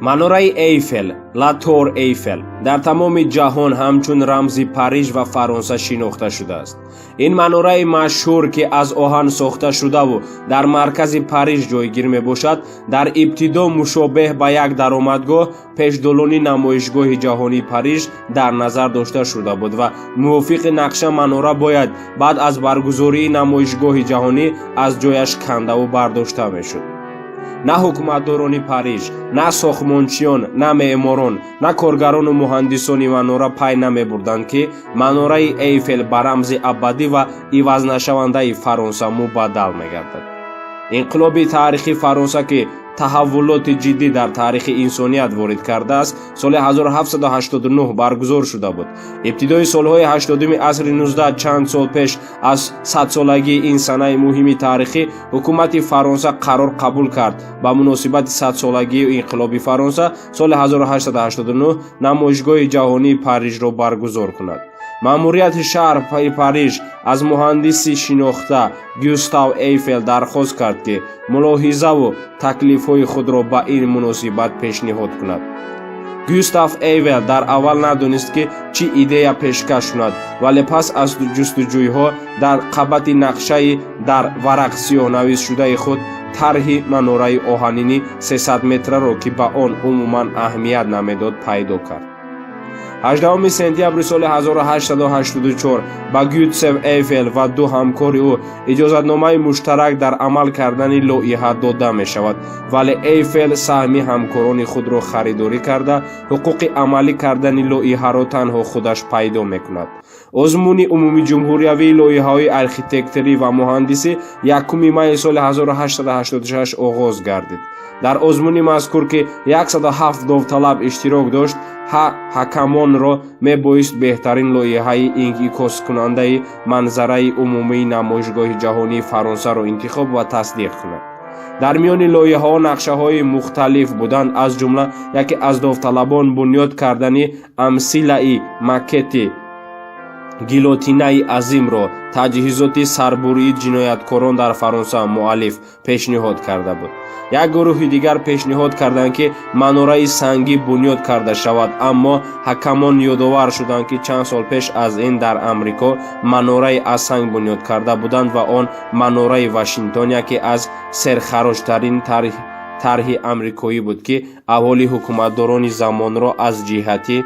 Манораи Эйфел, La Tour Eiffel, дар тамоми ҷаҳон ҳамчун рамзи Париж ва Фаронса шинохта шудааст. Ин манораи машҳур, ки аз оҳан сохта шудаву дар маркази Париж ҷойгир мебошад, дар ибтидо мушобеҳ ба як даромадгоҳ пешдолони Намоишгоҳи ҷаҳонии Париж дар назар дошта шуда буд ва мувофиқи нақша манора бояд баъд аз баргузории намоишгоҳи ҷаҳонӣ аз ҷояш кандаву бардошта мешуд. На ҳукуматдорони Париж, на сохтмончиён, на меъморон, на коргарону муҳандисони манора пай намебурданд, ки манораи Эйфел ба рамзи абадӣ ва ивазнашавандаи Фаронса мубаддал мегардад. Инқилоби таърихи Фаронса, ки таҳаввулоти ҷиддӣ дар таърихи инсоният ворид кардааст, соли 1789 баргузор шуда буд. Ибтидои солҳои 80-уми асри 19, чанд сол пеш аз садсолагии ин санаи муҳими таърихӣ, ҳукумати Фаронса қарор қабул кард ба муносибати садсолагии инқилоби Фаронса соли 1889 Намоишгоҳи ҷаҳонии Парижро баргузор кунад. Маъмурияти шаҳри Париж аз муҳандиси шинохта Гюстав Эйфел дархост кард, ки мулоҳизаву таклифҳои худро ба ин муносибат пешниҳод кунад. Гюстав Эйфел дар аввал надонист, ки чӣ идея пешкаш кунад, вале пас аз ҷустуҷӯйҳо дар қабати нақшаи дар варақ сиёҳнависшудаи худ тарҳи манораи оҳанини 300 метраро, ки ба он умуман аҳамият намедод, пайдо кард. 18 сентябри соли 1884 ба Гюстав Эйфел ва ду ҳамкори ӯ иҷозатномаи муштарак дар амал кардани лоиҳа дода мешавад, вале Эйфел саҳми ҳамкорони худро харидорӣ карда, ҳуқуқи амалӣ кардани лоиҳаро танҳо худаш пайдо мекунад. Озмуни умумиҷумҳуриявии лоиҳаҳои архитекторӣ ва муҳандисӣ 1 майи соли 1886 оғоз гардид. Дар озмуни мазкур, ки 107 довталаб иштирок дошт, ҳакамонро мебоист беҳтарин лоиҳаи инъикоскунандаи манзараи умумии Намоишгоҳи ҷаҳонии Фаронсаро интихоб ва тасдиқ кунад. Дар миёни лоиҳаҳо нақшаҳои мухталиф буданд, аз ҷумла яке аз довталабон бунёд кардани амсилаи макети гилотинаи азимро, таҷҳизоти сарбурии ҷинояткорон дар Фаронса, муаллиф пешниҳод карда буд. Як гурӯҳи дигар пешниҳод карданд, ки манораи сангӣ бунёд карда шавад, аммо ҳакамон ёдовар шуданд, ки чанд сол пеш аз ин дар Амрико манораи аз санг бунёд карда буданд ва он манораи Вашингтон яке аз серхароҷтарин тарҳи амрикоӣ буд, ки аҳоли ҳукуматдорони замонро аз ҷиҳати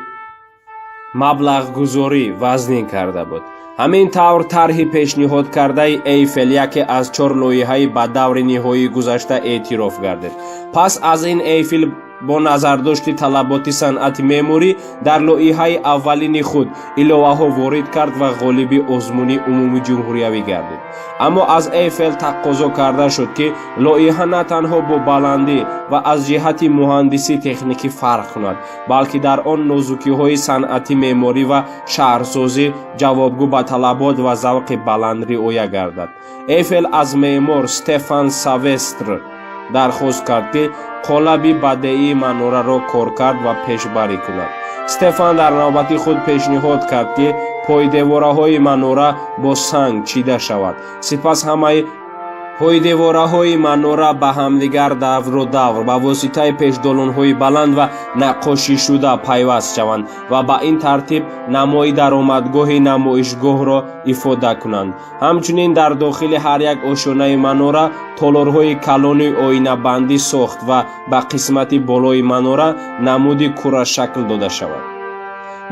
маблағгузорӣ вазнин карда буд. Ҳамин тавр, тарҳи пешниҳодкардаи Эйфел яке аз чор лоиҳаи ба даври ниҳоӣ гузашта эътироф гардид. Пас аз ин Эйфел бо назардошти талаботи санъати меъморӣ дар лоиҳаи аввалини худ иловаҳо ворид кард ва ғолиби озмуни умумиҷумҳуриявӣ гардид. Аммо аз Эйфел тақозо карда шуд, ки лоиҳа на танҳо бо баландӣ ва аз ҷиҳати муҳандисӣ техникӣ фарқ кунад, балки дар он нозукиҳои санъати меъморӣ ва шаҳрсозӣ ҷавобгӯ ба талабот ва завқи баланд риоя гардад. Эйфел аз меъмор Стефан Савестр дархост кард, ки қолаби бадеии манораро коркард ва пешбарӣ кунад. Стефан дар навбати худ пешниҳод кард, ки пойдевораҳои манора бо санг чида шавад, сипас ҳамаи пойдевораҳои манора ба ҳамдигар давру давр ба воситаи пешдолонҳои баланд ва наққошишуда пайваст шаванд ва ба ин тартиб намои даромадгоҳи намоишгоҳро ифода кунанд. Ҳамчунин дар дохили ҳар як ошёнаи манора толорҳои калони оинабандӣ сохт ва ба қисмати болои манора намуди курашакл дода шавад.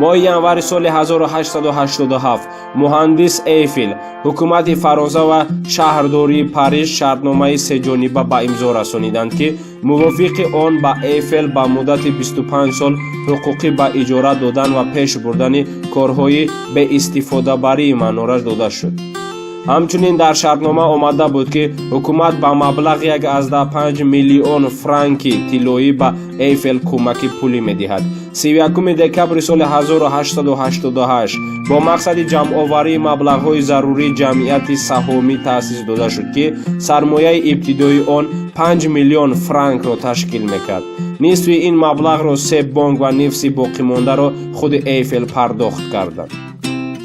Моҳи январи соли 1887 муҳандис Эйфел, ҳукумати Фаронса ва шаҳрдории Париж шартномаи сеҷониба ба имзо расониданд, ки мувофиқи он ба Эйфел ба муддати 25 сол ҳуқуқи ба иҷора додан ва пеш бурдани корҳои беистифодабарии манора дода шуд. Ҳамчунин дар шартнома омада буд, ки ҳукумат ба маблағи 1,5 миллион франки тиллоӣ ба Эйфел кӯмаки пулӣ медиҳад. 31 декабри соли 1888 бо мақсади ҷамъоварии маблағҳои зарурӣ ҷамъияти саҳомӣ таъсис дода шуд, ки сармояи ибтидоии он 5 миллион франкро ташкил мекард. Нисфи ин маблағро се бонк ва нисфи боқимондаро худи Эйфел пардохт карданд.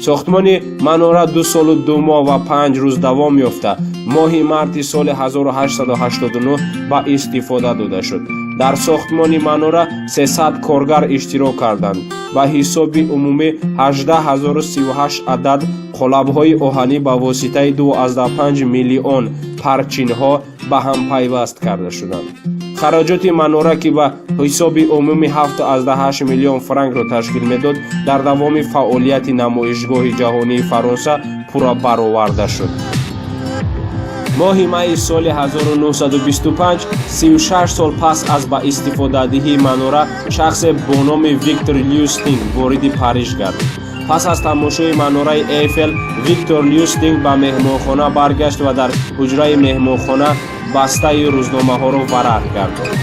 Сохтмони манора 2 солу 2 моҳ ва 5 рӯз давом ёфта, моҳи марти соли 1889 ба истифода дода шуд. Дар сохтмони манора 300 коргар иштирок карданд. Ба ҳисоби умумӣ 18 038 адад қолабҳои оҳанӣ ба воситаи 2,5 миллион парчинҳо ба ҳам пайваст карда шуданд. Хароҷоти манора, ки ба ҳисоби умумӣ 7,8 миллион франкро ташкил медод, дар давоми фаъолияти намоишгоҳи ҷаҳонии Фаронса пурра бароварда шуд. Моҳи майи соли 1925, 36 сол пас аз ба истифодадиҳии манора, шахсе бо номи Виктор Люстинг вориди Париж гардид. Пас аз тамошои манораи Эйфел Виктор Люстинг ба меҳмонхона баргашт ва дар ҳуҷраи меҳмонхона бастаи рӯзномаҳоро варақ гардонд.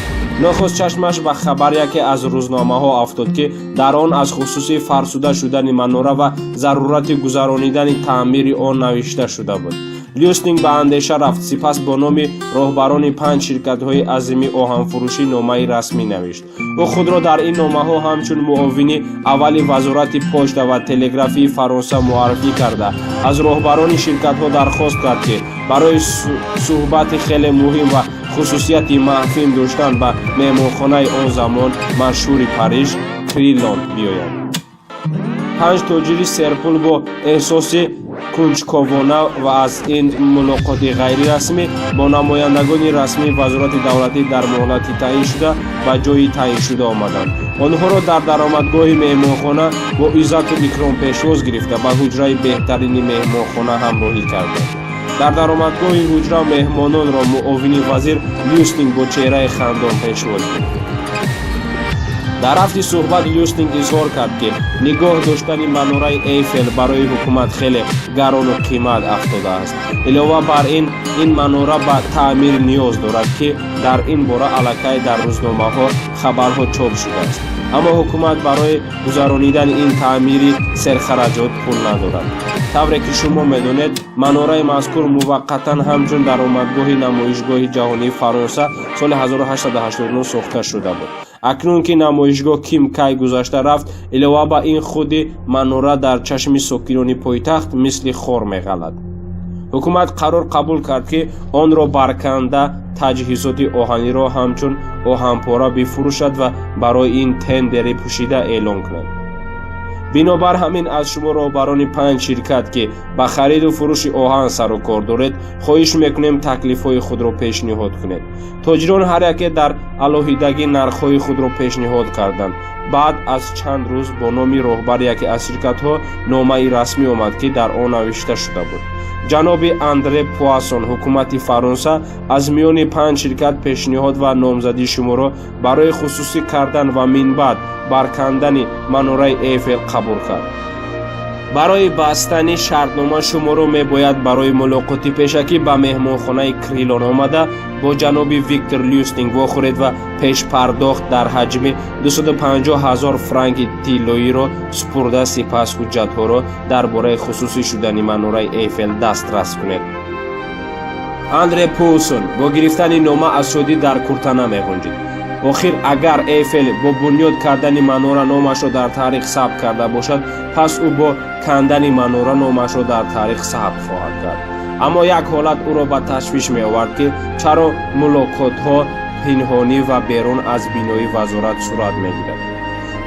Нохост чашмаш ба хабар яке аз рӯзномаҳо афтод, ки дар он аз хусуси фарсуда шудани манора ва зарурати гузаронидани таъмири он навишта шуда буд. Люстинг ба андеша рафт. Сипас бо номи роҳбарони панҷ ширкатҳои азими оҳанфурӯшӣ номаи расмӣ навишт. Ӯ худро дар ин номаҳо ҳамчун муовини аввали вазорати почта ва телеграфии Фаронса муаррифӣ карда, аз роҳбарони ширкатҳо дархост кард, ки барои суҳбати хеле муҳим ва хусусияти маҳфил доштан ба меҳмонхонаи он замон машҳури Париж, Крилон, биёянд. Панҷ тоҷири серпул бо эҳсоси кунҷковона ва аз ин мулоқоти ғайрирасмӣ бо намояндагони расмии вазорати давлатӣ дар муҳлати таъиншуда ба ҷои таъиншуда омаданд. Онҳоро дар даромадгоҳи меҳмонхона бо иззату икром пешвоз гирифта, ба ҳуҷраи беҳтарини меҳмонхона ҳамроҳӣ карданд. Дар даромадгоҳи ҳуҷра меҳмононро муовини вазир Люстинг бо чеҳраи хандон пешвоз гирифт. Дар рафти суҳбат Люстинг изҳор кард, ки нигоҳ доштани манораи Эйфел барои ҳукумат хеле гарону қимат афтодааст. Илова бар ин, ин манора ба таъмир ниёз дорад, ки дар ин бора аллакай дар рӯзномаҳо хабарҳо чоп шудааст, аммо ҳукумат барои гузаронидани ин таъмири серхараҷот пул надорад. Тавре ки шумо медонед, манораи мазкур муваққатан ҳамчун даромадгоҳи намоишгоҳи ҷаҳонии Фаронса соли 1889 сохта шуда буд. Акнун ки намоишгоҳ ким кай гузашта рафт, илова ба ин, худи манора дар чашми сокинони пойтахт мисли хор меғалад. Ҳукумат қарор қабул кард, ки онро барканда, таҷҳизоти оҳаниро ҳамчун оҳанпора бифурӯшад ва барои ин тендери пӯшида эълон кунад. Бинобар ҳамин аз шумо, роҳбарони панҷ ширкат, ки ба хариду фурӯши оҳан сару кор доред, хоҳиш мекунем таклифҳои худро пешниҳод кунед. Тоҷирон ҳар яке дар алоҳидагӣ нархҳои худро пешниҳод карданд. Баъд аз чанд рӯз бо номи роҳбари яке аз ширкатҳо номаи расмӣ омад, ки дар он навишта шуда буд: «Ҷаноби Андре Пуасон, ҳукумати Фаронса аз миёни панҷ ширкат пешниҳод ва номзадии шуморо барои хусусӣ кардан ва минбаъд баркандани манораи Эйфел қабул кард. Барои бастани шартнома шуморо мебояд барои мулоқоти пешакӣ ба меҳмонхонаи Крилон омада, бо ҷаноби Виктор Люстинг вохӯред ва пешпардохт дар ҳаҷми 250 ҳазор франки тиллоиро супурда, сипас ҳуҷҷатҳоро дар бораи хусусӣ шудани манораи Эйфел дастрас кунед». Андре Пулсон бо гирифтани нома аз шодӣ дар курта намеғунҷид. Охир агар Эйфел бо бунёд кардани манора номашро дар таърих сабт карда бошад, пас ӯ бо кандани манора номашро дар таърих сабт хоҳад кард. Аммо як ҳолат ӯро ба ташвиш меовард, ки чаро мулоқотҳо пинҳонӣ ва берун аз бинои вазорат сурат мегирад.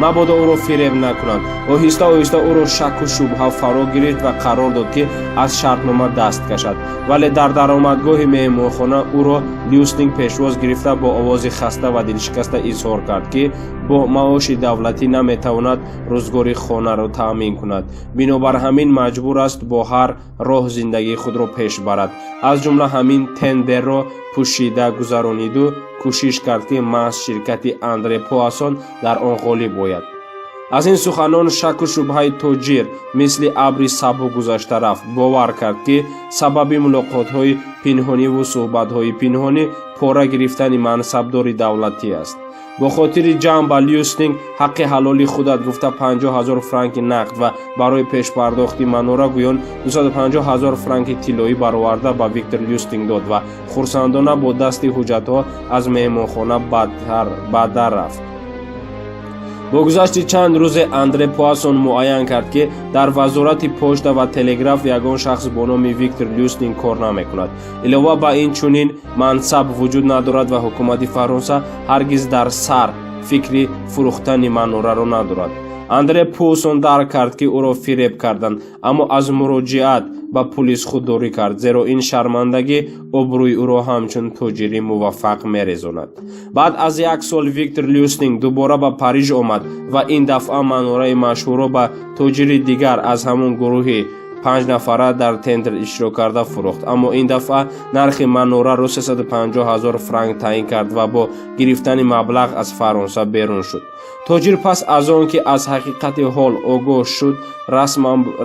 Мабодо ӯро фиреб накунанд. Оҳиста оҳиста ӯро шаку шубҳа фаро гирифт ва қарор дод, ки аз шартнома даст кашад. Вале дар даромадгоҳи меҳмонхона ӯро Люстинг пешвоз гирифта, бо овози хаста ва дилшикаста изҳор кард, ки бо маоши давлатӣ наметавонад рӯзгори хонаро таъмин кунад, бинобар ҳамин маҷбур аст бо ҳар роҳ зиндагии худро пеш барад, аз ҷумла ҳамин тендерро пӯшида гузарониду кӯшиш кард, ки маҳз ширкати Андре Пуасон дар он ғолиб ояд. Аз ин суханон шаку шубҳаи тоҷир мисли абри сабук гузашта рафт. Бовар кард, ки сабаби мулоқотҳои пинҳониву суҳбатҳои пинҳонӣ пора гирифтани мансабдори давлатӣ аст. Бо хотири ҷамъ ба Люстинг ҳаққи ҳалоли худат гуфта, 50 ҳазор франки нақд ва барои пешпардохти манора гӯён 250 ҳазор франки тиллоӣ бароварда ба Виктор Люстинг дод ва хурсандона бо дасти ҳуҷҷатҳо аз меҳмонхона ба дар рафт. Бо гузашти чанд рӯзе Андре Пуассон муайян кард, ки дар вазорати почта ва телеграф ягон шахс бо номи Виктор Люстинг кор намекунад. Илова ба ин, чунин мансаб вуҷуд надорад ва ҳукумати Фаронса ҳаргиз дар сар фикри фурӯхтани манораро надорад. Андре Пуассон дарк кард, ки ӯро фиреб карданд, аммо аз муроҷиат ба пулис худдорӣ кард, зеро ин шармандагӣ обрӯи ӯро ҳамчун тоҷири муваффақ мерезонад. Баъд аз як сол Виктор Люстинг дубора ба Париж омад ва ин дафъа манораи машҳурро ба тоҷири дигар аз ҳамон гурӯҳи панҷнафара дар тендер иштирок карда фурӯхт. Аммо ин дафъа нархи манораро 350 ҳазор франк таъин кард ва бо гирифтани маблағ аз Фаронса берун шуд. Тоҷир пас аз он ки аз ҳақиқати ҳол огоҳ шуд,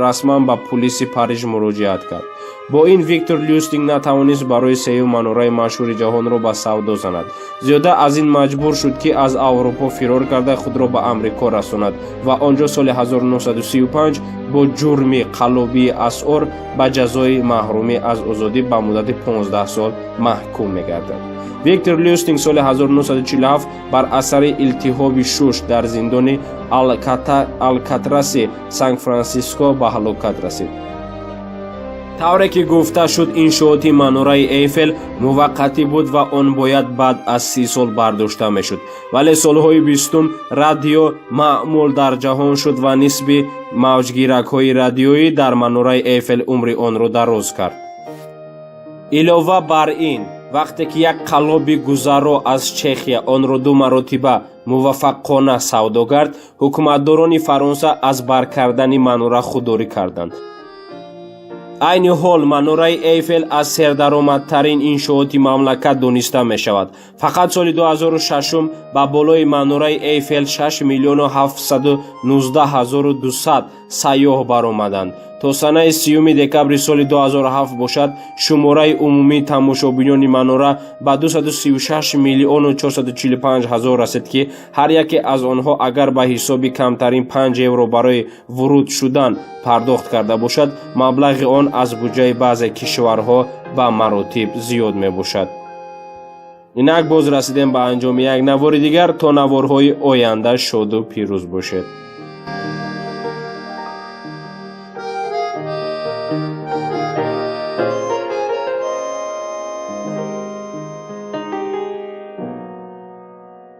расман ба пулиси Париж муроҷиат кард. Бо ин, Виктор Люстинг натавонист барои сеюм манораи машҳури ҷаҳонро ба савдо занад. Зиёда аз ин, маҷбур шуд, ки аз Аврупо фирор карда, худро ба Амрико расонад ва он ҷо соли 1935 бо ҷурми қаллобии асъор ба ҷазои маҳрумӣ аз озодӣ ба муддати 15 сол маҳкум мегардад. Виктор Люстинг соли 1947 бар асари илтиҳоби шуш дар зиндони Алкатраси Сан Франсиско ба ҳалокат расид. Тавре ки гуфта шуд, иншооти манораи Эйфел муваққатӣ буд ва он бояд баъд аз 30 сол бардошта мешуд. Вале солҳои бистум радио маъмул дар ҷаҳон шуд ва нисби мавҷгиракҳои радиоӣ дар манораи Эйфел умри онро дароз кард. Илова бар ин, вақте ки як қаллоби гузаро аз Чехия онро ду маротиба муваффақона савдо кард, ҳукуматдорони Фаронса аз бар кардани манора худдорӣ карданд. Айни ҳол манораи Эйфел аз сердаромадтарин иншооти мамлакат дониста мешавад. Фақат соли 2006 ба болои манораи Эйфел 6 миллиону 719 200 сайёҳ баромаданд. То санаи 30 декабри соли 2007 бошад, шумораи умумии тамошобинони манора ба 236 миллиону 445 ҳазор расид, ки ҳар яке аз онҳо агар ба ҳисоби камтарин 5 евро барои вуруд шудан пардохт карда бошад, маблағи он аз буҷаи баъзе кишварҳо ба маротиб зиёд мебошад. Инак, боз расидем ба анҷоми як навори дигар. То наворҳои оянда шоду пирӯз бошед.